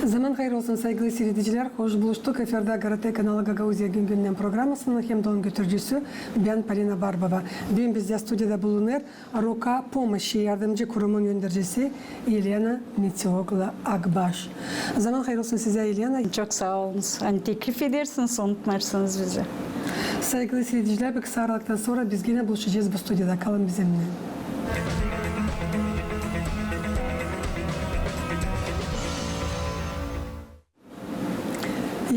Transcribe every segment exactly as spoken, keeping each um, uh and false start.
Zaman hayır olsun, saygılı siiredicilär. Hoş buluştuk. Efirdä GRT kanalı Gagauziya gün-gündän programasının hem dä onun götürücüsü bän, Polina Barbova. Bän bizdä studiyada bulunêr «Рука помощи» yardımcı kurumun öndercisi Elena Meteoglu-Akbaş. Zaman hayır olsun sizä, Elena. Çok saa olunuz. Ani teklif edersiniz, unutmêêrsınız bizi. Saygılı siiredicilär, bir kısa aralıktan sora biz genä buluşacez bu studiyada. Kalın bizimnän.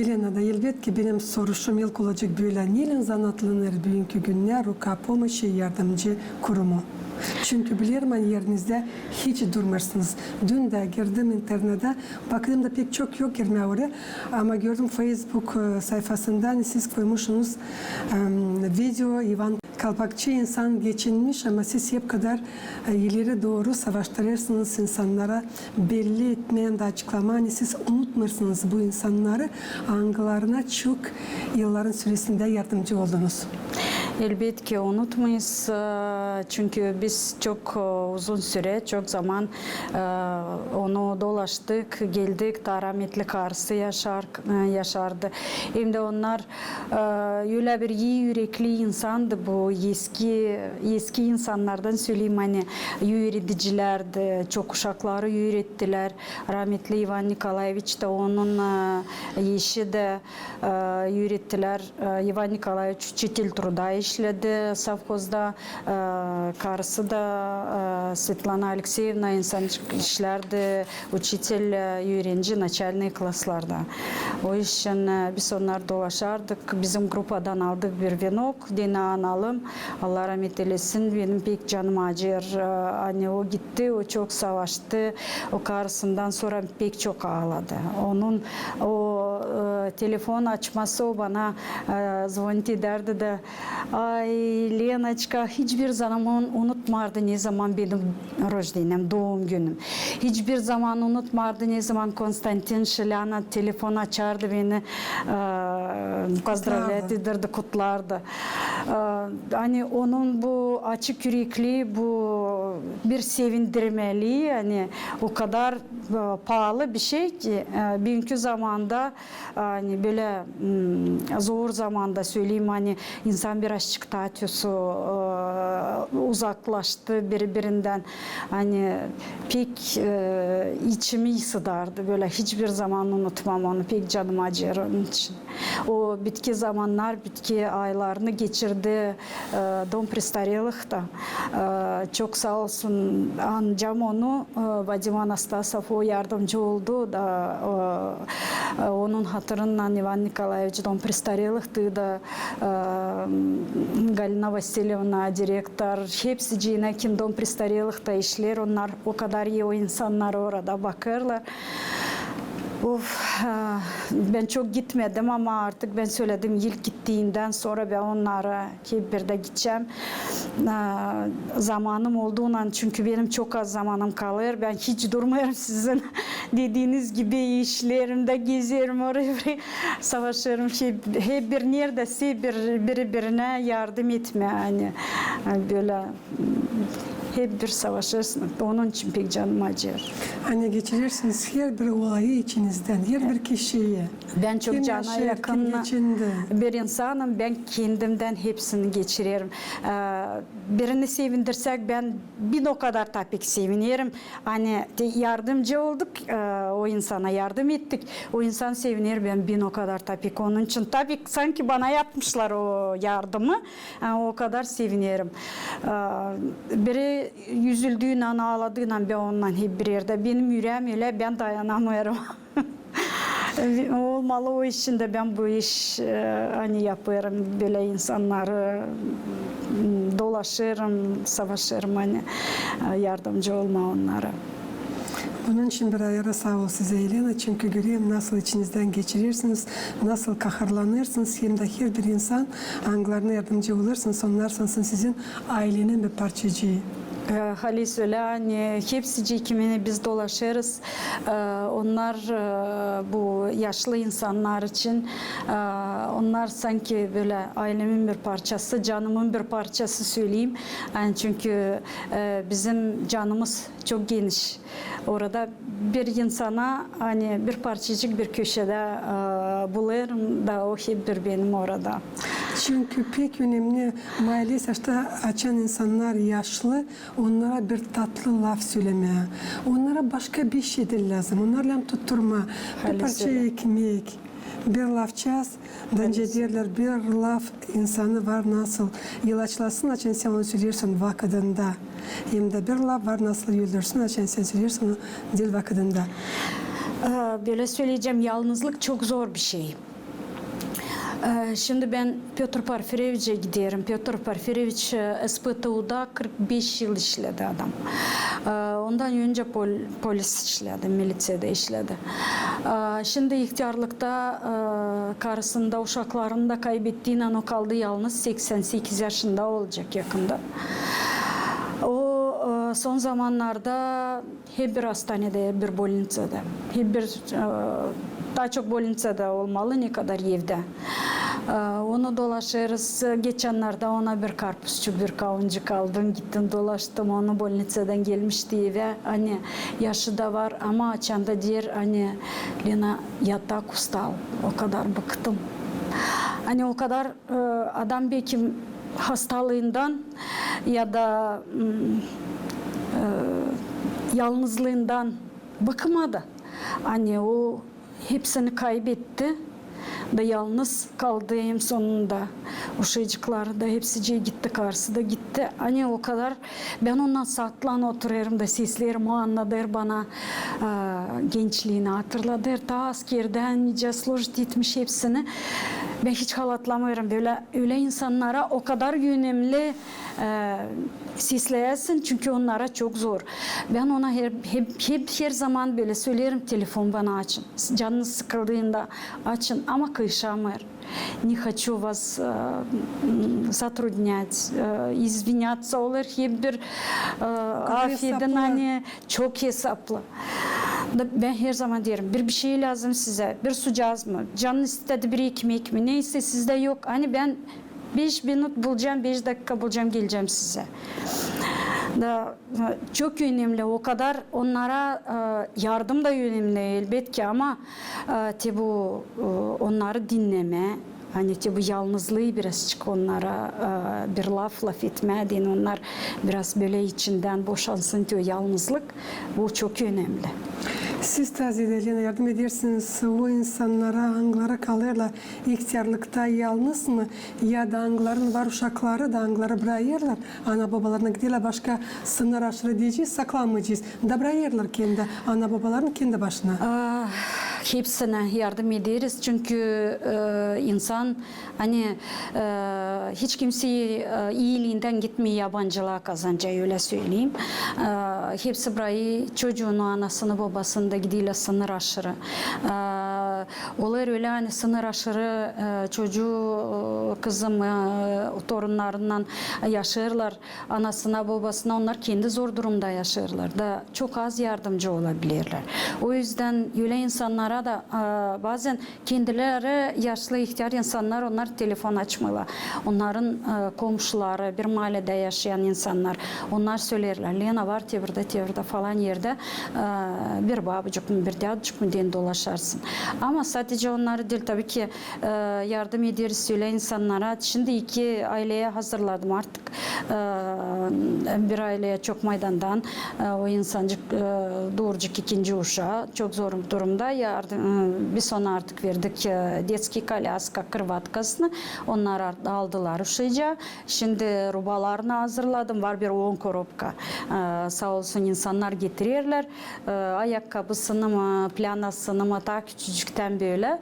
Elena da, elbetki, benim soruşum ilk olacek bölä: neylän zanaatlanêr büünkü günnä «Рука помощи» yardımcı kurumu? Çünkü bilerim, ani erinizdä hiç durmêêrsınız. Dün dä girdim internetä, baktım da pek çok yok girmää oraya. Ama gördüm Facebook, e, sayfasında, ani siz koymuşsunuz, em, video, İvan Kalpakçı insan geçinmiş, ama siz hep kadar, e, ileri dooru savaştırêrsınız insannara belli etmää da açıklamaa, ani siz unutmêêrsınız bu insannarı, angılarına çok yılların süresindä yardımcı oldunuz. Elbetki, unutmêêrız, e, çünkü biz çok, e, uzun süre, çok zaman, e, onu dolaştık, geldik, taa rametli karısı yaşar, e, yaşardı. Hem dä onnar E, ölä bir ii ürekli insandı bu, eski, eski insannardan söleyim, ani üüredicilärdi, çok uşakları üürettilär. Rametli İvan Nikolaeviç da, onun, e, eşi dä, e, üürettilär. E, İvan Nikolaeviç uçitel truda işledi sovhozda. E, karısı da, e, Svetlana Alekseyevna, insan işlärdi, uçitel, e, üürenci, naçalnıy klaslarda. O işin, e, biz onnar dolaşardık. Bizim grupadan aldık bir venok, deyni analım. Allah ramet eylesin, benim pek canım acır. E, ani o gitti, o çok savaştı. O karısından sora pek çok aaladı. Onun o, e, telefon açması, o bana, e, zvonit edärdi da, Ay, Lenaçka hiçbir zaman unutmardı, ne zaman benim рождением, doğum günüm. Hiçbir zaman unutmardı, ne zaman Konstantin Şilânä telefon açardı, beni, e, поздравлять ederdi, kutlardı. E, ani onun bu açık üreklii, bu bir sevindirmelii, ani o kadar, e, paalı bir şey ki, e, büünkü zamanda Ani bölä, m, zor zamanda, söleyim, ani insan birazçık statüsü, e, uzaklaştı biri-birindän. Ani pek, e, içimi ısıdardı bölä. Hiçbir zaman unutmam onu. Pek canım acır onun için. O bitki zamannar, bitki aylarını geçirdi, e, dom престарелых da. E, çok saa olsun, anacam onu, e, Vadim Anastasov, o yardımcı oldu da, e, e, onun hatırınnan İvan Nikolaeviç dom престарелых-tı da, e, Galina Vasilyevna, direktor, hepsiciinä, kim dom престарелых-ta işleer, onnar o kadar ii o insannarı orada bakêrlar. Of, e, bän çok gitmedim, ama artık bän söledim, ilk gittiindän sora bän onnara hep bir dä gidecäm. E, zamanım olduunnan, çünkü benim çok az zamanım kalêr, bän hiç durmêêrım sizin dediiniz gibi işlerimdä, gezerim orayı burayı, savaşêrım, hep, hep bir neredäsä bir, biri-birinä yardım etmää, ani, ani bölä hep bir savaşêrsın. Onun için pek canım acır. Ani geçirersiniz herbir olayı içinizdän, herbir kişiyi. Bän çok cana yakın bir insanım. Bän kendimdän hepsini geçirerim. E, birini sevindirsäk, bän bin o kadar taa pek sevinerim. Ani te-, yardımcı olduk, e, o insana yardım ettik. O insan seviner, bän bin o kadar taa pek. Onun için taa pek sanki bana yapmışlar o yardımı. E, o kadar sevinerim. E, biri üzüldüünnan, aaladıynan bän ondan hep bir erdä. Benim üreem ölä, bän dayanamêêrım. Olmalı o işindä bän bu iş, e, ani yapêrım, bölä insannarı, m, dolaşêrım, savaşêrım, ani, e, yardımcı olmaa onnara. Bunun için bir ayırı saa ol sizä, Elena, çünkü görerim, nasıl içinizdän geçirersiniz, nasıl kaharlanêrsınız, hem dä herbir insan, angılarına yardımcı olêrsınız, onnar sansın sizin aylenän bir parçacıı. E, halis ölä, ani hepsicii kiminä biz dolaşêrız. E, onnar, e, bu yaşlı insannar için, e, onnar sanki bölä aylemin bir parçası, canımın bir parçası söleyim. Ani çünkü, e, bizim canımız çok geniş. Orada bir insana, ani bir parçacık bir köşedä, e, bulêrım da o hep bir benim orada. Çünkü pek önemli, maaliş, açan insannar yaşlı, onnara bir tatlı laf sölemää. Onnara başka bir şey diil lääzım. Onnarı lääzım tutturmaa. Bir parça ekmek, bir lafçaz. Dancä deerlär, bir laf insanı var nasıl ilaçlasın, açan sän onu söleersin vakıdında. Hem dä bir laf var nasıl öldürsün, açan sän söleersin onu diil vakıdında. E, bölä söleyecäm, yalnızlık çok zor bir şey. E, şindi bän Pötr Porfireviçä giderim. Pötr Porfireviç, e, S P T U-da kırk beş yıl işledi adam. E, ondan öncä pol-, polis işledi, miliţiyada işledi. E, şindi ihtärlıkta, e, karısını da, uşaklarını da kaybettiynän o kaldı yalnız, seksän sekiz yaşında olacek yakında. O, e, son zamannarda hep bir hastanedä, hep bir bolniţada. Hep bir, e, taa çok bolniţada olmalı, ne kadar evdä. E, onu dolaşêrız. Geçennerdä ona bir karpuzçuk, bir kauncuk aldım, gittim, dolaştım. Onu bolniţadan gelmişti evä. Ani yaşı da var, ama açan da deer, ani, Lena, yatak ustal, o kadar bıktım. Ani o kadar, e, adam bekim hastalıından ya da, m, e, yalnızlıından bıkmadı. Ani o hepsini kaybetti da yalnız kaldı en sonunda. Uşacıkları da hepsicii gitti, karısı da gitti. Ani o kadar bän ondan saatlan oturêrım da seslerim, o annadêr bana, e, gençliini hatırladêr. Taa askerdän nicä служить etmiş hepsini. Bän hiç halatlamêêrım. Bölä, ölä insannara o kadar önemli, e, sesleyäsin, çünkü onnara çok zor. Bän ona her, hep, hep, her zaman bölä söleerim, telefon bana açın. Canınız sıkıldıında açın, ama kıyışamêêr. Не хочу вас, e, m, затруднять, e, извиняться olur, hep bir, e, afedin, ani çok esaplı. Da bän her zaman deerim, bir, bir şey lääzım sizä, bir sucaz mı, canınız istedi bir ekmek mi, neysä sizdä yok, ani bän beş minut bulacam, beş dakika bulacam, gelecäm sizä. Da, e, çok önemli, o kadar onnara, e, yardım da önemli, elbetki, ama, e, te bu, e, onnarı dinnämää, ani te bu yalnızlıı birazçık onnara, e, bir laf lafetmää deyni, onnar biraz bölä içindän boşansın te o yalnızlık, bu çok önemli. Siz, Lena, yardım edersiniz o insannara, angıları kalêrlar ihtärlıkta yalnız mı, ya da angıların var uşakları da, angıları brayêrlar, ana-bobalarına giderlär, başka sınır aşırı deyecez, saklamayacez. Da brayêrlar kendi ana-bobalarını kendi başına. A, hepsinä yardım ederiz, çünkü, e, insan, ani, e, hiç kimsey, e, iiliindän gitmeer yabancılıa kazanca, ölä söleyim. E, hepsi brayêr çocuunu, anasını, bobasını da giderlär sınır aşırı. E, olêr ölä, ani sınır aşırı, e, çocuu, e, kızım, e, torunnarınnan yaşêêrlar. Anasına, bobasına, onnar kendi zor durumda yaşêêrlar da çok az yardımcı olabilirlär. O üzdän ölä insannara da, e, bazän kendileri yaşlı, ihtär insannar, onnar telefon açmêêrlar. Onnarın, e, komşuları, bir mahalledä yaşayan insannar, onnar söleerlär: "Lena var te burada, te burada, falan erdä, e, bir babucuk mu, bir däducuk mu deyni dolaşarsın." Ama sadecä onnarı diil, tabii ki, e, yardım ederiz ölä insannara. Şindi iki ayleyä hazırladım artık. E, bir ayleyä çok maydandan, e, o insancık, e, duurcuk ikinci uşaa, çok zor durumda. Yardım, e, biz ona artık verdik, e, детский kolyaska, krıvatkasını. Onnar art-, aldılar uşacıı. Şindi rubalarını hazırladım. Var bir on korobka. E, saa olsun insannar getirerlär. E, ayakkabısını mı, plânasını mı, taa küçücüktän bölä.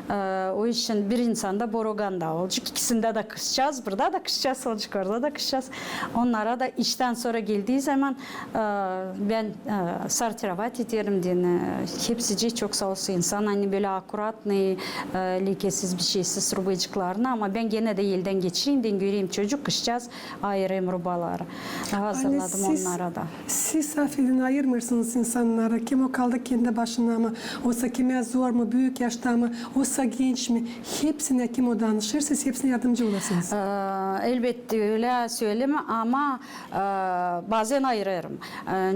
E, o için bir insanda Boroganda olacek, ikisindä dä kızçaaz, burada da kızçaaz olacek, orada da kızçaaz. Onnara da iştän sora geldiği zaman, e, bän, e, sortirovat ederim deyni, e, hepsicii çok saa olsun insan, ani bölä akuratnıy, e, lekesiz, bişeysiz rubacıklarını, ama bän genä dä eldän geçireyim deyni, göreyim, çocuk, kızçaaz, ayırayım rubaları. Hazırladım onnara da. Siz, afedin, ayırmêêrsınız insannarı, kim o kaldı kendi başına mı, osa kimä zor mu, büük yaşta mı, osa genç mi, hepsinä kim o danışêr, siz hepsinä yardımcı olasınız. E, elbettä, ölä söleyim, ama, e, bazen ayırêrım. E,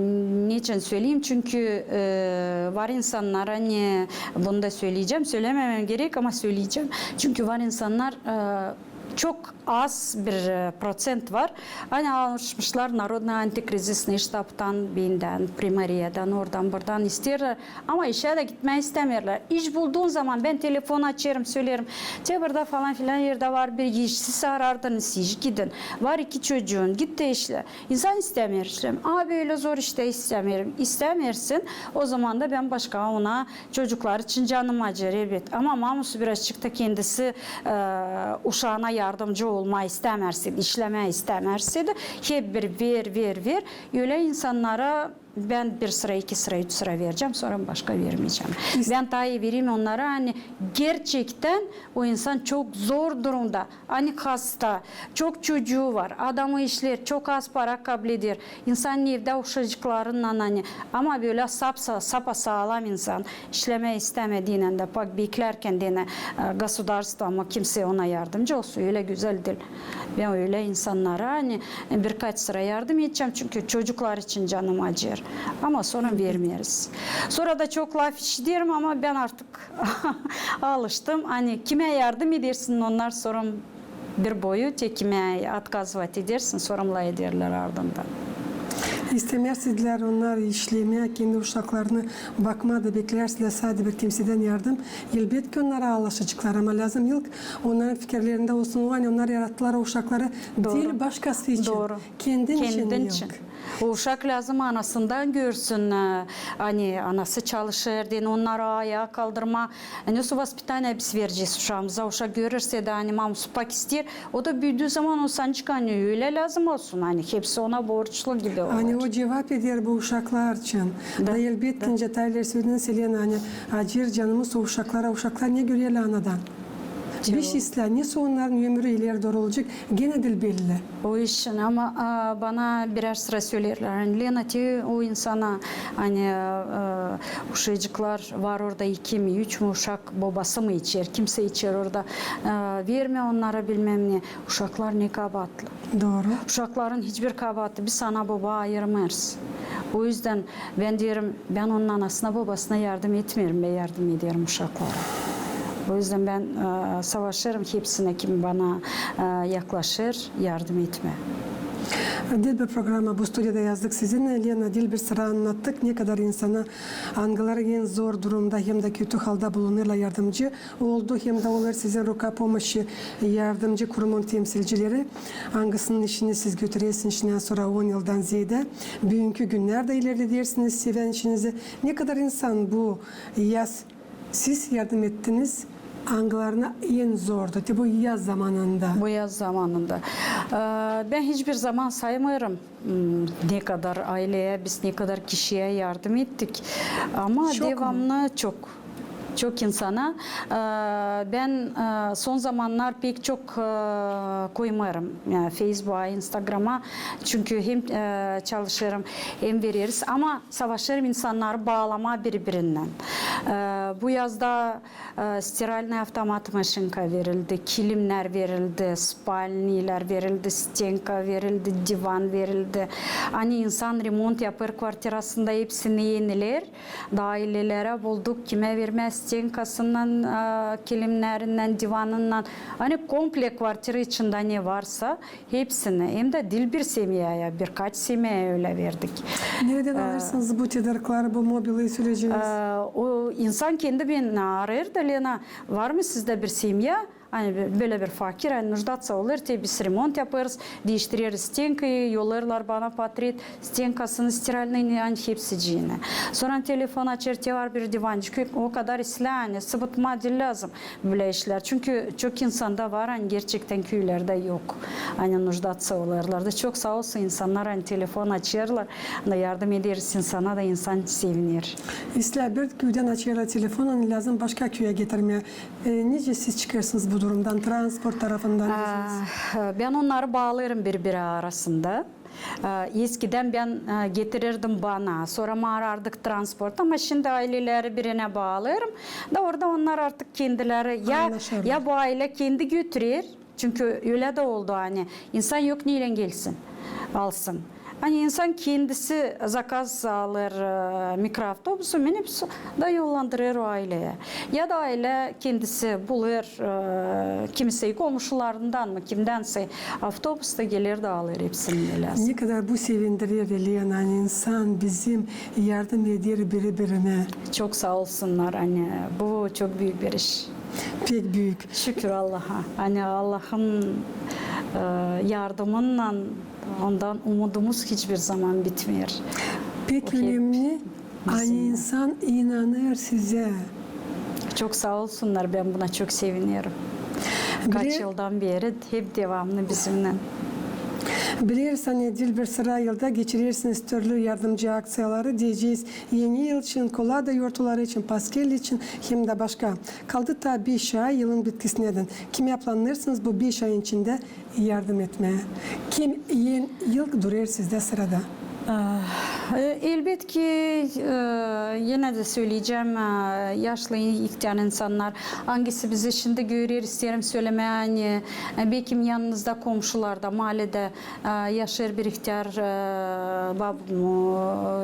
neçin söleyim? Çünkü, e, var insannar, ani, bunu da söleyecäm, sölememää gerek, ama söleyecäm. Çünkü var insannar, e, çok az bir, e, proţent var, ani alışmışlar Narodnıy antikrizisnıy ştabtan, bendän, Primariyadän, oradan-burdan isteerlär, ama işä dä gitmää istämeerlär. İş bulduun zaman bän telefon açêrım, söleerim: "Te burada falan-filan erdä var bir iş, siz arardınız iş, gidin. Var iki çocuun, git da işlä." İnsan istämeer işlemää. "A, bölä zor iştä, istämeerim." İstämeersin, o zaman da bän başka ona, çocuklar için canım acır, elbet. Ama mamusu birazçık da kendisi, e, uşaana yardımcı olmaa istämärse, işlemää istämärse dä, hep bir ver, ver, ver. Ölä insannara bän bir sıra, iki sıra, üç sıra verecäm, sora başka vermeyecäm. Bän taa ii vereyim onnara, ani gerçektän o insan çok zor durumda. Ani hasta, çok çocuu var, adamı işleer, çok az para kableder. İnsan evdä uşacıklarınnan, ani, ama bölä sapa-, sapasaalam insan, işlemää istämediynän dä, bak, beklärkän deyni, e, gosudarstvo mı, kimsey ona yardımcı olsun, ölä gözäl diil. Bän ölä insannara, ani, birkaç sıra yardım edecäm, çünkü çocuklar için canım acır. Ama sora vermeeriz. Sora da çok laf işiderim, ama bän artık alıştım. Ani kimä yardım edersin, onnar sora bir boyu, te kimä otkazovat edersin, sora laf ederlär ardından. İstämeersizlär onnar işlemää, kendi uşaklarını bakmaa da beklersizlär sade bir kimsedän yardım. Elbetki, onnara alışaceklar, ama lääzım ilk onnarın fikirlerindä olsun o, ani onnar yarattılar o uşakları diil başkası için. Kendin için. O uşak lääzım anasından görsün, e, ani anası çalışêr deyni, onnarı ayaa kaldırmaa. Ani nasıl vaspitaniye biz verecez uşaamıza? Uşak görürse dä, ani mamusu pak isteer, o da büüdüü zaman o sanacek, ani ölä lääzım olsun, ani hepsi ona borçlu gibi olacek. Ani o cuvap eder bu uşaklar için. Da elbetkincä, taa ileri sölediniz, Elena, ani acır canımız o uşaklara. Uşaklar ne görerlär anadan? Bişey islää, nesoy onnarın ömürü ileri dooru olacek, genä diil belli. O için, ama, a, bana birär sıra söleerlär, ani, Lena, te o insana, ani, e, uşacıklar var orada iki mi, üç mü uşak, bobası mı içer, kimsey içer orada, e, vermää onnara bilmäm ne. Uşaklar ne kabaatlı? Dooru. Uşakların hiçbir kabaatı, biz ana-boba ayırmêêrız. O üzdän bän deerim, bän onun anasına, bobasına yardım etmeerim, bän yardım ederim uşaklara. O üzdän bän, e, savaşêrım hepsinä, kim bana, e, yaklaşêr, yardım etmää. Diil bir programa bu studiyada yazdık sizinnän, Lena, diil bir sıra annaddık, ne kadar insana, angıları en zor durumda hem dä kötü halda bulunêrlar, yardımcı oldu, hem dä olêr sizin "Ruka pomoşi" yardımcı kurumun temsilcileri, angısının işini siz götürersiniz işindän sora on yıldan zeedä. Büünkü günnerdä ilerledersiniz sevän işinizi. Ne kadar insan bu yaz siz yardım ettiniz, angılarına en zordu, te bu yaz zamanında? Bu yaz zamanında. E, bän hiçbir zaman saymêêrım, m, ne kadar ayleyä biz, ne kadar kişiyä yardım ettik. Ama devamlı çok. Çok insana. E, bän, e, son zamannar pek çok, e, koymêêrım, e, Feysbuka, Instagrama. Çünkü hem, e, çalışêrım, hem vereriz. Ama savaşêrım insannarı baalamaa biri-birinnän. E, bu yazda, e, stiralnıy avtomat maşinka verildi, kilimnär verildi, spalnilär verildi, stenka verildi, divan verildi. Ani insan remont yapêr kvartirasında, hepsini eniler. Taa ailelerä bulduk, kimä vermää stenkasınnan, e, kilimnärinnän, divanınnan. Ani komple kvartira içindä ne varsa, hepsini. Hem dä diil bir semyaya, birkaç semyaya ölä verdik. Neredän alêrsınız bu tedarıkları, bu mobilnıy sürecini? E, o insan kendi beni arêêr da, Lena, var mı sizdä bir semya? Ani bö-, bölä bir fakir, ani нуждаться olêr, te biz remont yapêrız, diiştireriz stenkayı, yollêêrlar bana patret, stenkasını, stiralnıy, ani hepsicini. Sora telefon açêr, te var bir divancik, o kadar islää, ani sıbıtmaa diil lääzım bölä işlär. Çünkü çok insanda var, ani gerçektän küülerdä yok. Ani нуждаться olêrlar da. Çok saa olsun insannar, ani telefon açêrlar, da yardım ederiz insana da, insan seviner. İslää bir küüdän açêrlar telefon, ani lääzım başka küüyä getirmää. E, nicä siz çıkêrsınız bu durumdan, transport tarafından? Aa, bän onnarı baalêêrım biri-biri arasında. Aa, eskidän bän, e, getirirdim bana, sora maarardık transport, ama şindi ayleleri birinä baalêêrım. Da orada onnar artık kendileri ya, ya bu aylä kendi götürer, çünkü ölä dä oldu, ani insan yok neylän gelsin, alsın. Ani insan kendisi zakaz alêr, e, mikroavtobusu, minibüsü da yollandırêr o ayleyä. Ya da aylä kendisi bulêr, e, kimseyi, komuşularından mı, kimdänsä avtobus da geler da alêr hepsini ölä. Ne kadar bu sevindirer, Elena, ani insan bizim yardım eder biri-birinä. Çok saa olsunnar, ani bu çok büük bir iş. Pek büük. Şükür Allaha. Ani Allahın, e, yardımınnan ondan umudumuz hiçbir zaman bitmeer. Pek önemli, ani insan inanêr sizä. Çok saa olsunnar, bän buna çok sevinerim. Kaç yıldan beri hep devamlı bizimnän. Bileriz, ani diil bir sıra yılda geçirersiniz türlü yardımcı akţiyaları, deyecez, Eni yıl için, Kolada yortuları için, Paskelli için hem dä başka. Kaldı taa beş ay yılın bitkisinä dän. Kimä plannêêrsınız bu beş ayın içindä yardım etmää? Kim eni yıl durêr sizdä sırada? E, elbetki, e, yine dä söleyecäm, e, yaşlı, ihtär insannar, angısı bizi şindi görer, isteerim sölemää, ani, e, bekim yanınızda komşularda, maalleda, e, yaşêêr bir ihtär, e, bab mu,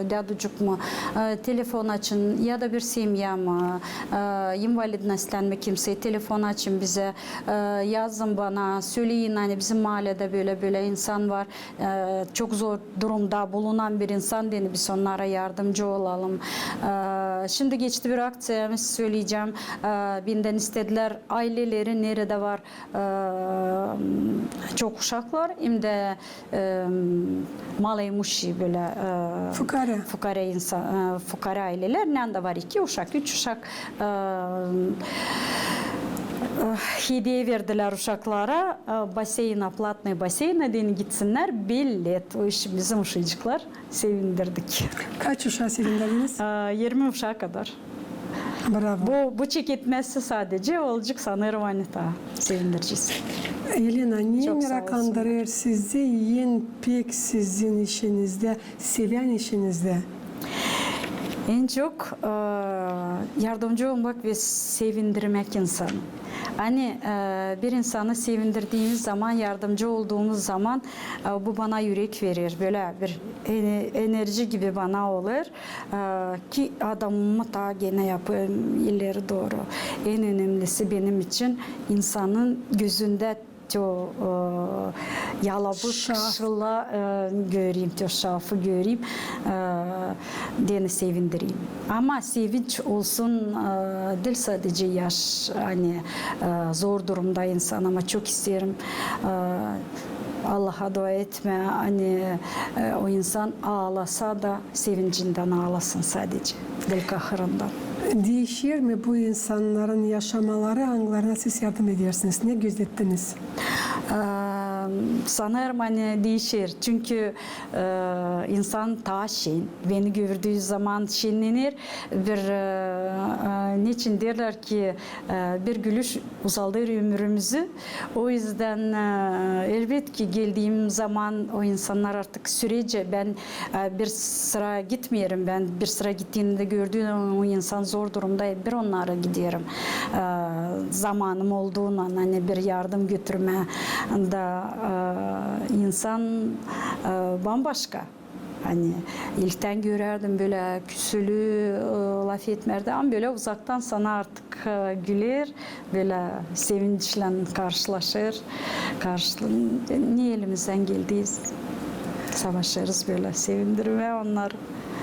däducuk mu, e, telefon açın, ya da bir semya mı, e, invalidnostlän mi kimsey, telefon açın bizä, e, yazın bana, söleyin, ani bizim maalleda bölä-bölä insan var, e, çok zor durumda bulunan bir insan, deyni biz onnara yardımcı olalım. E, şindi geçti bir akţiya, söleyecäm, e, bendän istedilär, ayleleri neredä var, e, çok uşaklar, hem dä, e, малоимущие, bölä, e, fukare, fukare insan, e, fukare aylelär, neredä var iki uşak, üç uşak, e, e, hediye verdilär uşaklara, e, бассейна, платный бассейна, deyni gitsinnär, bilet. O iş bizim uşacıklar. Sevindirdik. Kaç uşaa sevindirdiniz? Aa, irmi uşaa kadar. Bravo. Bu, bu çeketmesi sadece olacek, sanêrım, ani taa sevindirecez. Elena, ne meraklandırêr sizi en pek sizin işinizdä, sevän işinizdä? En çok, e, yardımcı olmak ve sevindirmäk insanı. Ani, e, bir insanı sevindirdiimiz zaman, yardımcı olduumuz zaman, e, bu bana ürek verer, bölä bir ene-, enerji gibi bana olêr, e, ki adamımı taa genä yapêrım ileri dooru. En önemlisi benim için insanın gözündä te o, e, yalabık şıla, e, göreyim, te o şafı göreyim, e, deyni sevindireyim. Ama sevinç olsun, e, diil sadece yaş, ani, e, zor durumda insan, ama çok isteerim, e, Allaha dua etmää, ani, e, o insan aalasa da sevincindän aalasın sadece, diil kahırından. Diişer mi bu insannarın yaşamaları, angılarına siz yardım edersiniz? Ne gözlettiniz? E, sanêrım, ani diişer. Çünkü, e, insan taa şen. Beni gördüü zaman şennener. Bir, e, e, neçin derlär ki, e, bir gülüş uzaldêr ömrümüzü. O üzdän, e, elbetki, geldiim zaman o insannar artık sürece, bän, e, bir sıra gitmeerim. Bän bir sıra gittiimdä gördüüm, o insan zor durumda, bir onnara giderim. E, zamanım olduğunnan, ani bir yardım götürmää da, e, insan, e, bambaşka. Ani ilktän görärdim bölä küsülü, e, lafetmärdi, ama bölä uzaktan sana artık, e, güler, bölä sevinçlän karşılaşêr. Karşıla-, ne elimizdän geldiyse, savaşêrız bölä sevindirmää onnarı.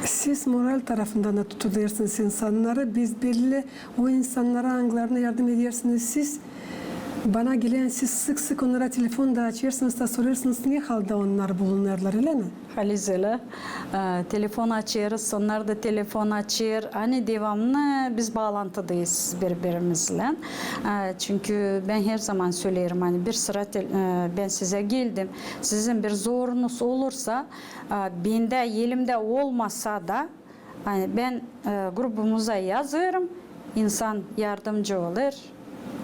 Siz moral tarafından da tutêrsınız insannarı, biz belli o insannara, angılarına yardım edersiniz siz, Bana gelän, siz sık-sık onnara telefon da açêrsınız da sorêrsınız, ne halda onnar bulunêrlar, ölä mi? Halizdän ölä. E, telefon açêrız, onnar da telefon açêr. Ani devamlı biz baalantıdayız biri-birimizlän. E, çünkü bän herzaman söleerim, ani bir sıra tel-, e, bän sizä geldim, sizin bir zorunuz olursa, e, bendä, elimdä olmasa da, ani bän, e, grubumuza yazêrım, insan yardımcı olêr,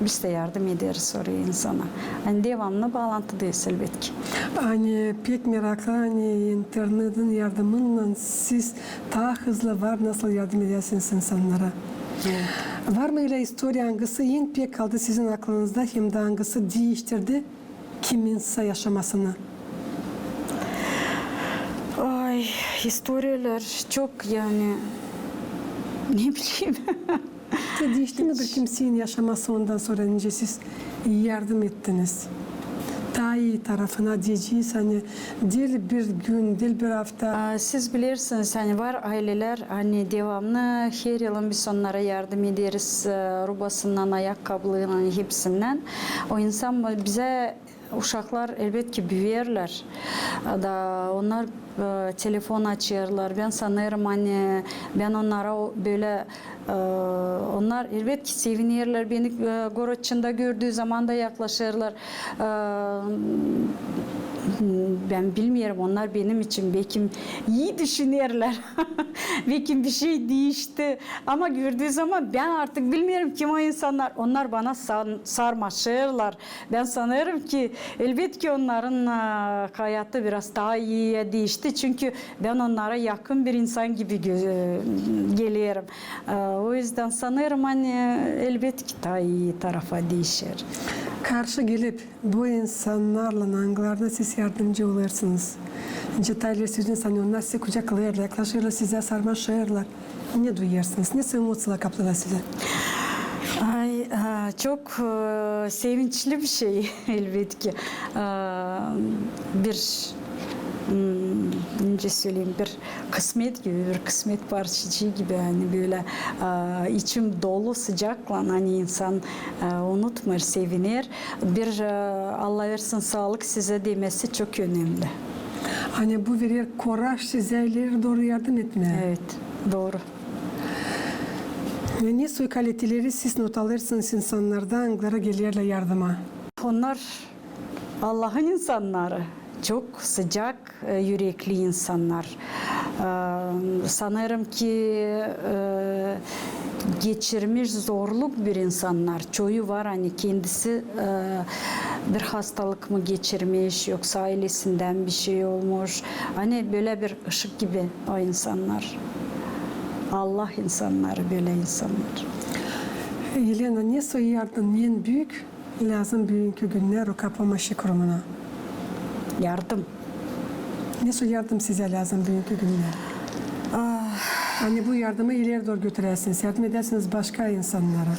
biz dä yardım ederiz oraya insana. Ani devamlı baalantıdayız, elbetki. Ani pek meraklı, ani internetin yardımınnan siz taa hızlı var nasıl yardım edersiniz insannara. Var mı ölä istoriya, angısı en pek kaldı sizin aklınızda hem dä angısı diiştirdi kiminsä yaşamasını? Ay, istoriyalar çok, yani, ne bileyim. Te diişti mi bir kimseyin yaşaması ondan sora, nicä siz yardım ettiniz? Taa ii tarafına deyecez, ani diil bir gün, diil bir afta. A, siz bilersiniz, ani var aylelär, ani devamlı her yılın biz onnara yardım ederiz, e, rubasından, ayakkabılarından, hepsinnän. O insan bizä Uşaklar, elbetki, büüyerlär. Da onnar, e, telefon açêrlar. Bän sanêrım, ani bän onnara o, bölä, e, onnar, elbetki, sevinerlär. Beni, e, gorod içindä gördüü zaman da yaklaşêrlar. E, bän bilmeerim, onnar benim için bekim ii düşünerlär. Bekim bişey diişti. Ama gördüü zaman bän artık bilmeerim, kim o insannar. Onnar bana san-, sarmaşêrlar. Bän sanêrım ki, elbetki, onnarın, a, hayatı biraz taa iiyä diişti, çünkü bän onnara yakın bir insan gibi gö-, e, gelerim. E, o üzdän sanêrım, ani, elbetki, taa ii tarafa diişer. Karşı gelip bu insannarlan, angılarına siz yardımcı olêrsınız, nicä taa ileri sölediniz, ani onnar sizi kucaklêêrlar, yaklaşêrlar sizä, sarmaşêrlar. Ne duyêrsınız? Nasıl emoţiyalar kaplêêrlar sizi? Ay, a, çok, e, sevinçli bir şey, elbetki. A, bir, m, nicä söleyim, bir kısmet gibi, bir kısmet parçacıı gibi, ani bölä, a, içim dolu sıcaklan, ani insan, a, unutmêêr, seviner. Bir, e, Allah versin saalık sizä demesi çok önemli. Ani bu verer koraj sizä ileri dooru yardım etmää. Evet, dooru. Ne soy kaliteleri siz not alêrsınız insannarda, angıları gelerlär yardıma? Onnar Allahın insannarı, çok sıcak, e, ürekli insannar. E, sanêrım ki, e, geçirmiş zorluk bir insannar. Çoyu var, ani kendisi, e, bir hastalık mı geçirmiş, yoksa aylesindän bir şey olmuş. Ani bölä bir ışık gibi o insannar. Allah insannarı, bölä insannar. Elena, ne soy yardım en büük lääzım büünkü günnä ruka pomoşi kurumuna? Yardım. Ne soy yardım sizä lääzım büünkü günnä? Ah. Ani bu yardımı ileri dooru götüräsiniz, yardım edäsiniz başka insannara.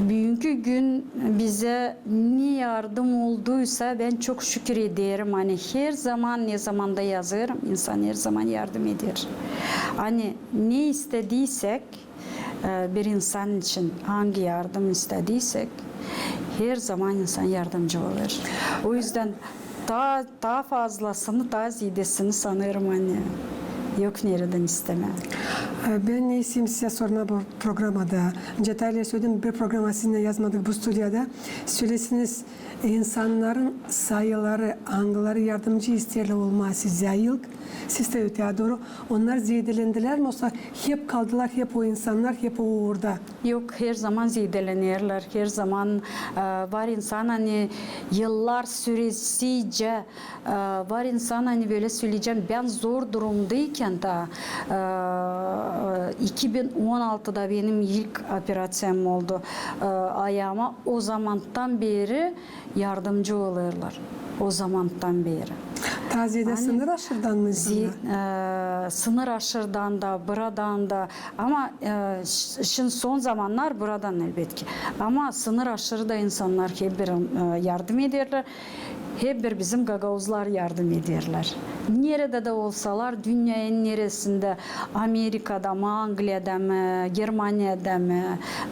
Büünkü gün bizä ne yardım olduysa, bän çok şükür ederim. Ani her zaman, ne zaman da yazêrım, insan her zaman yardım eder. Ani ne istediysäk, e, bir insan için angı yardım istediysäk, her zaman insan yardımcı olêr. O üzdän taa, taa fazlasını, taa ziidesini sanêrım, ani yok neredän istemää. E, bän ne isteyim sizä sormaa bu programada. Nicä taa ileri söledim, bir programa sizinnän yazmadık bu studiyada. Söläsiniz, insannarın sayıları, angıları yardımcı isteerlär olmaa sizä ilk, siz dä ötää dooru. Onnar zeedelendilär mi, osa hep kaldılar, hep o insannar, hep o uurda? Yok, her zaman zeedelenerlär, her zaman, e, var insan, ani yıllar süresinä, e, var insan, ani bölä söleyecäm, bän zor durumdaykän taa, e, iki bin on altıda benim ilk operaţiyam oldu, e, ayaama. O zamandan beeri yardımcı olêrlar. O zamandan beeri. Taa zeedä sınır aşırıdan mı insannar? E, sınır aşırıdan da, buradan da. Ama, e, ş-, şindi son zamannar buradan, elbetki. Ama sınır aşırı da insannar hep bir, e, yardım ederlär. Hep bir bizim gagauzlar yardım ederlär. Neredä dä olsalar, dünneyin neresindä, Amerikada mı, Angliyada mı, Germaniyada mı,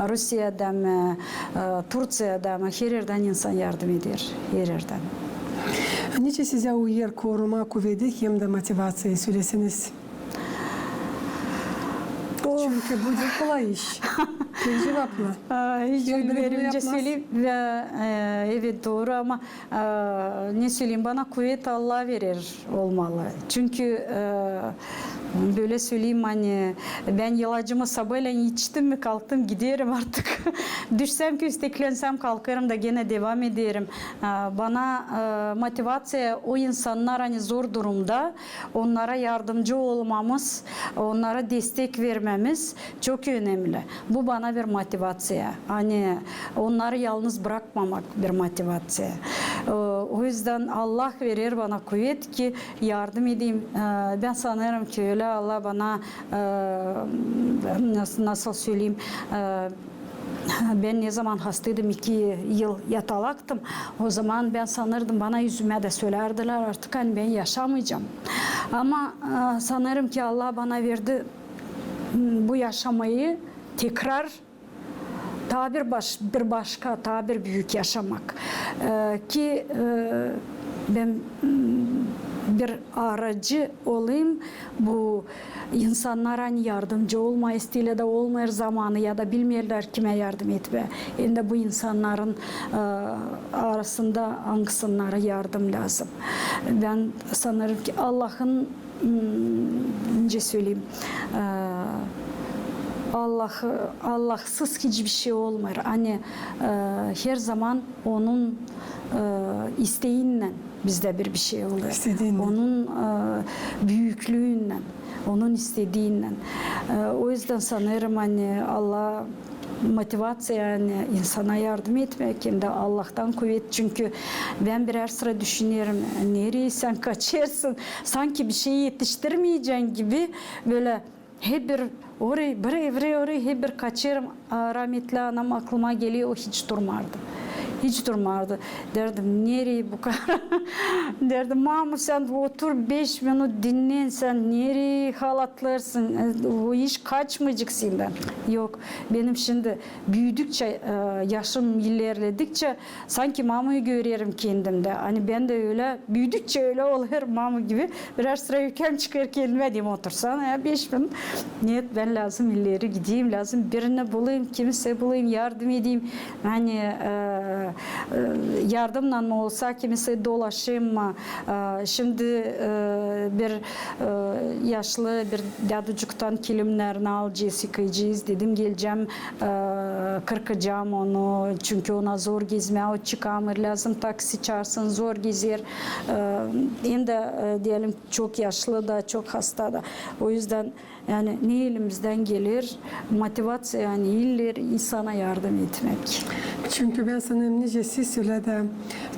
Rusiyada mı, e, Turţiyada mı, her erdän insan yardım eder, her erdän. Nicä sizä uyêr korumaa kuvedi hem dä motivaţiya, söleseniz? Çünkü bu diil kolay iş. Tek cuvaplı. Aa, hiç bilmeerim, nicä söleyim. Ve, e, evet, dooru, ama, e, ne söleyim, bana kuvet Allah verer olmalı. Çünkü, e, bölä söleyim, ani bän ilacımı sabaalän içtim mi, kalktım, giderim artık. Düşsäm, kösteklensem, kalkêrım da genä devam ederim. E, bana, e, motivaţiya o insannar, ani zor durumda, onnara yardımcı olmamız, onnara destek vermämiz çok önemli. Bu bana bir motivaţiya. Ani onnarı yalnız brakmamak bir motivaţiya. E, o üzdän Allah verer bana kuvet ki yardım edeyim. E, bän sanêrım ki ölä Allah bana, e, nasıl, nasıl söleyim, e, bän ne zaman hastaydım, iki yıl yatalaktım, o zaman bän sanırdım, bana üzümä dä sölärdilär artık, ani bän yaşamayacam. Ama, e, sanırım ki Allah bana verdi, m, bu yaşamayı tekrar taa bir baş-, bir başka, taa bir büük yaşamak. E, ki, e, bän, m, bir aracı olayım, bu insannar, ani yardımcı olmaa isteerlär da olmêêr zamanı ya da bilmeerlär kimä yardım etmää. Hem dä bu insannarın, e, arasında angısınnara yardım lääzım. Bän sanırım ki Allahın, m, nicä söleyim, e, Allah, Allahsız hiçbir şey olmêêr. Ani, e, her zaman onun, e, isteeyinnän bizdä bir, bir şey olêr. İstediinnän. Onun, e, büüklüünnän, onun istediinnän. E, o üzdän sanêrım, ani Allah motivaţiya, ani insana yardım etmää, hem dä Allahtan kuvet. Çünkü bän birär sıra düşünerim, nereyi sän kaçêrsın, sanki bir şey etiştirmeyecän gibi, bölä hep bir orayı, burayı, burayı, orayı, hep bir kaçêrım. A, rahmetli anam aklıma geler, o hiç durmardı. Hiç durmardı. Derdim, nereyi bu kadar? Derdim, mama, sän otur beş minut, dinnän, sän nereyi halatlêêrsın? E, o iş kaçmayacek sendän. Yok, benim şindi büüdükçä, e, yaşım ilerledikçä, sanki mamayı görerim kendimdä. Ani bän dä ölä, büüdükçä ölä olêrım mama gibi. Birär sıra ökem çıkêr kendimä, deerim, otursana ya, beş minut. Нет, bän lääzım ileri gideyim, lääzım birini bulayım, kimsä bulayım, yardım edeyim. Ani, e, e, yardımnan mı olsa, kimsä dolaşayım mı? E, şindi, e, bir, e, yaşlı bir däducuktan kilimnärini alacez, yıkayacez. Dedim, gelecäm, e, kırkacam onu, çünkü ona zor gezmää, o çıkamêêr, lääzım taksi çaartsın, zor gezer. E, hem dä, e, deyelim, çok yaşlı da, çok hasta da. O üzdän, yani, ne elimizdän geler, motivaţiya, yani, ileri insana yardım etmäk. Çünkü bän sanêrım, nicä siz, ölä dä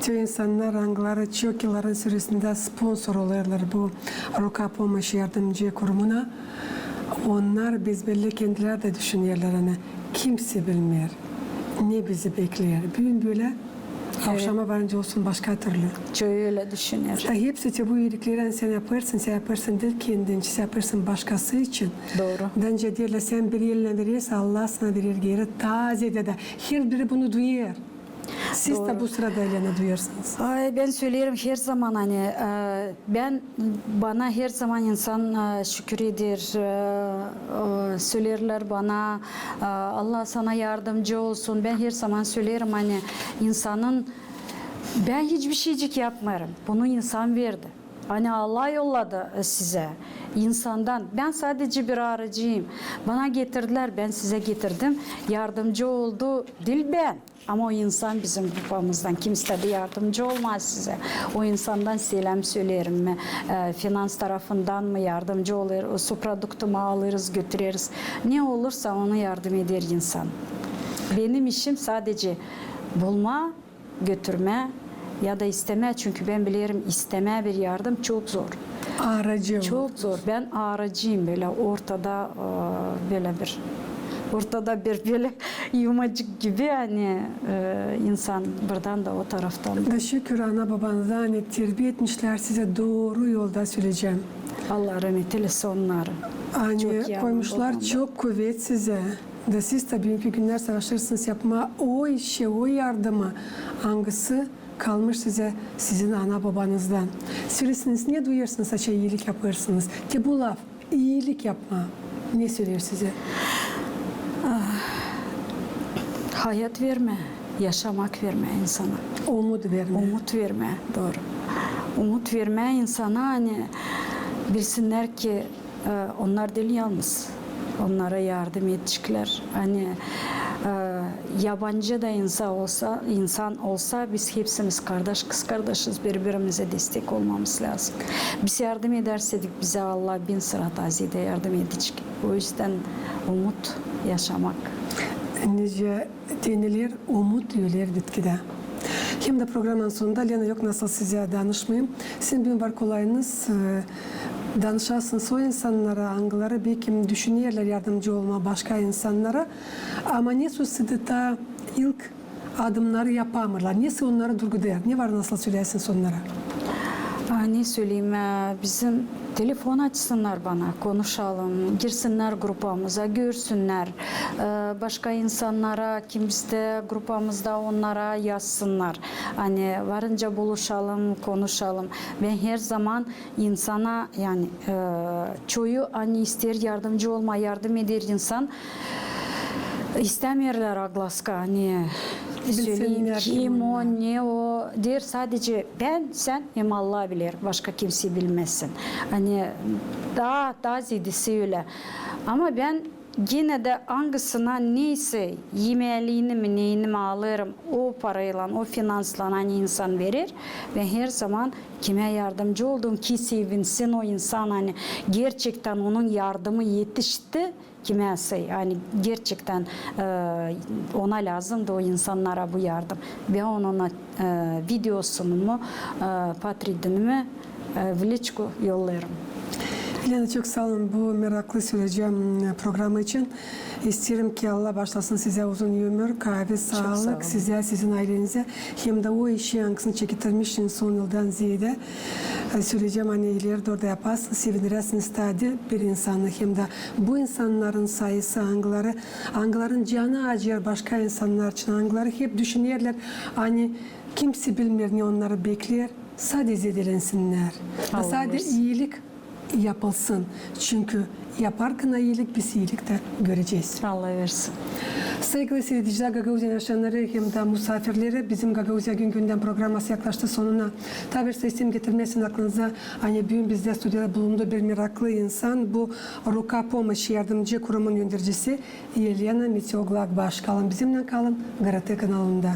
çoyu insannar, angıları çok yılların süresindä sponsor olêrlar bu "Ruka pomoşi" yardımcı kurumuna. Onnar besbelli kendilär dä düşünerlär, ani kimsä bilmeer, ne bizi bekleer. Büün bölä, avşama varınca olsun başka türlü. Çoyu ölä düşüner. Da hepsi te bu iilikleri, ani sän yapêrsın, sän yapêrsın diil kendin için, sän yapêrsın başkası için. Dooru. Nicä deerlär, sän bir elin verersän, Allah sana verer geeri taa zeedä dä. Herbiri bunu duyêr. Siz dä bu sırada, Elena, duyêrsınız. Ay, bän söleerim her zaman, ani, e, bän, bana her zaman insan, e, şükür eder, e, e, söleerlär bana, e, Allah sana yardımcı olsun. Bän her zaman söleerim, ani insanın, bän hiçbir şeycik yapmêêrım. Bunu insan verdi. Ani Allah yolladı, e, sizä. İnsandan. Bän sadece bir aracıyım. Bana getirdilär, bän sizä getirdim. Yardımcı oldu diil bän. Ama o insan bizim grupamızdan, kimsä dä yardımcı olmaz sizä. O insandan seläm söleerim mi, e, finans tarafından mı yardımcı olêr, o su produktu mu alêrız, götüreriz. Ne olursa onu yardım eder insan. Benim işim sadece bulmaa, götürmää ya da istemää, çünkü bän bilerim, istemää bir yardım çok zor. Aracı olmak. Çok zor. Bän aracıyım, bölä ortada, e, bölä bir ortada bir bölä yumacık gibi, ani, e, insan buradan da, o taraftan da. Da şükür ana-babanıza, ani terbiä etmişlär sizi dooru yolda, söleyecäm. Allah rahmet eylesin onnarı. Ani koymuşlar çok kuvvet sizä. Da siz dä büünkü günnär savaşêrsınız yapmaa o işi, o yardımı, angısı kalmış sizä sizin ana-babanızdan. Sölesin, ne duyêrsınız, açan iilik yapêrsınız? Te bu laf, iilik yapmaa, ne söleer sizä? Hayat vermää, yaşamak vermää insana. Umut vermää. Umut vermää, dooru. Umut vermää insana, ani bilsinnär ki, e, onnar diil yalnız. Onnara yardım edeceklär. Ani, e, yabancı da insan olsa, insan olsa, biz hepsimiz kardaş, kızkardaşız, biri-birimizä destek olmamız lääzım. Biz yardım edärsädik, bizä Allah bin sıra taa zeedä yardım edecek. O üzdän umut, yaşamak. Nicä deniler, umut öler bitkidä. Hem dä programanın sonunda, Lena, yok nasıl sizä danışmayım. Sizin büün var kolayınız, e, danışasınız o insannara, angıları bekim düşünerlär yardımcı olmaa başka insannara. Ama nesoy taa ilk adımnarı yapamêêrlar. Nesoy onnarı durgudêr? Ne var nasıl söleyäsiniz onnara? A, ne söleyim, e, bizim telefon açsınnar bana, konuşalım, girsinnär grupamıza, görsünnär. E, başka insannara, kim bizdä grupamızda, onnara yazsınnar. Ani varınca buluşalım, konuşalım. Bän herzaman insana, yani, e, çoyu, ani isteer yardımcı olmaa, yardım eder insan, istämeerlär oglaska, ani söleyim, kim o, ne o. Deer sadecä bän, sän hem Allah biler, başka kimsey bilmesin. Ani taa, taa zeedesi ölä. Ama bän genä dä angısına neysä, imekliyini mi, neyini mi alêrım, o paraylan, o finanslan, ani insan verer, bän herzaman kimä yardımcı oldum, ki sevinsin o insan, ani gerçektän onun yardımı etişti kimäsä, ani gerçektän, e, ona lääzımdı o insannara bu yardım. Bän onun, e, videosunu mu, e, portretini mi, e, в личку yollêêrım. Lena, çok saa olun bu meraklı, söleyecäm, programa için. İsteerim ki Allah baaşlasın sizä uzun ömür, kaavi, saalık sizä, sizin aylenizä, hem dä o işi, angısını çekettirmişsiniz on yıldan zeedä. E, söleyecäm, ani ileri dooru da yapasınız, sevindiräsiniz taa bir insanı, hem dä bu insannarın sayısı, angıları, angıların canı acıyêr başka insannar için, angıları hep düşünerlär, ani kimsey bilmeer, ne onnarı bekleer, sade zeedelensinnär. Da sade iilik yapılsın. Çünkü yaparkana iilik, biz iilik dä görecez. Allah versin. Saygılı siiredicilär, Gagauziyanın yaşayannarı hem dä musaafirleri, bizim Gagauziya gün-gündän programası yaklaştı sonuna. Taa bir şey isteerim getirmää sizin aklınıza, ani büün bizdä studiyada bulundu bir meraklı insan, bu «Ruka pomoşi» yardımcı kurumun öndercisi Elena Meteoglak. Kalın bizimnän, kalın GRT kanalında.